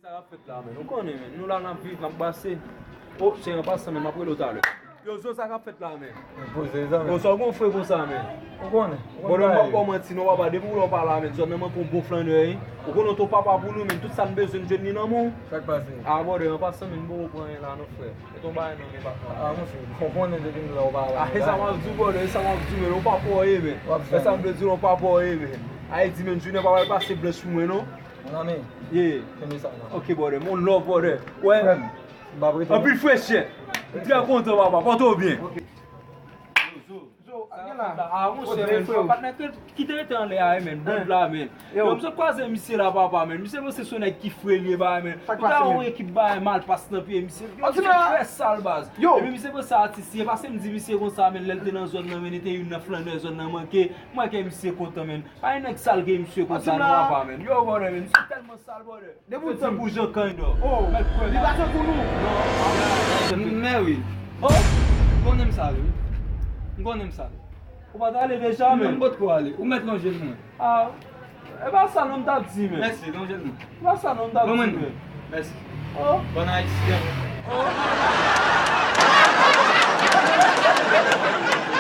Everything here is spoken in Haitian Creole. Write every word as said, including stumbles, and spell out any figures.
Sa k ap fèt la, men? Ou konnen, men. Nou la, n ap viv, n ap brase. O, se an pasan, men, m ap rele w talè. Yo, Zo, sa k ap fèt la, men? Poze, zanmi. Yo, sa w gon fre konsa, men? Ou konnen. Ou konnen. Bòdè, m pap ba w manti, non, papa. Depi w la, w pa la, men. Zòn nan manke yon bon flannè, wi. Ou konnen w te papa pou nou, men. Tout sa n bezwen, n jwenn li nan men w. Sa k pase? A, bòdè, an pasan, men, m poko pran anyen la, non, frè. Mete yon bagay nan men patwon. A, monchè, fò konnen depi m la, ou pa la. A, e sa m ap di w, bòdè, e sa m ap di w, men, ou papa w ye, men. E sa m vle di w, ou papa w ye, men. Ayiti, men, jounen pa pral pase blanch pou mwen, non. Mon ami, ye, kenbe sa, non. Ok, bòdè, mon love, bòdè. Wè. Frè m, m ap rete. Anpil frechè. M trè kontan, papa. Pòte w byen. Ok. Zo, a, monchè, men, patnè, kite rete anlè a, men, bòd la, men. Yo, m sot kwaze misye la, papa, men. Misye panse se yon nèg ki fre li ye, ba, men. Ou ta wè yon ekip bagay mal pas nan pye misye. Yo, misye trè sal, baz. Epi misye panse atis li ye, paske m di misye konsa, men, lè l te nan zòn nan, men, li te youn nan flannè zòn nan manke. M wè ke misye kontan, men. Pa gen nèg sal ke misye konsa, non, papa, men. Yo, bòdè, men, misye tèlman sal, bòdè. Depi w di pou Jean Kandò. Oh, li pa tankou nou. Mè wi. Oh, m konnen m sal, wi. M konnen m sal. Ou pa t ale deja, men. M potko ale. Ou mèt lonje l mwen. A, e pa sa non m t ap di, men. Mèsi, lonje l mwen. E pa sa non m t ap di, men. Mèsi. Oh. Bon ayisyen.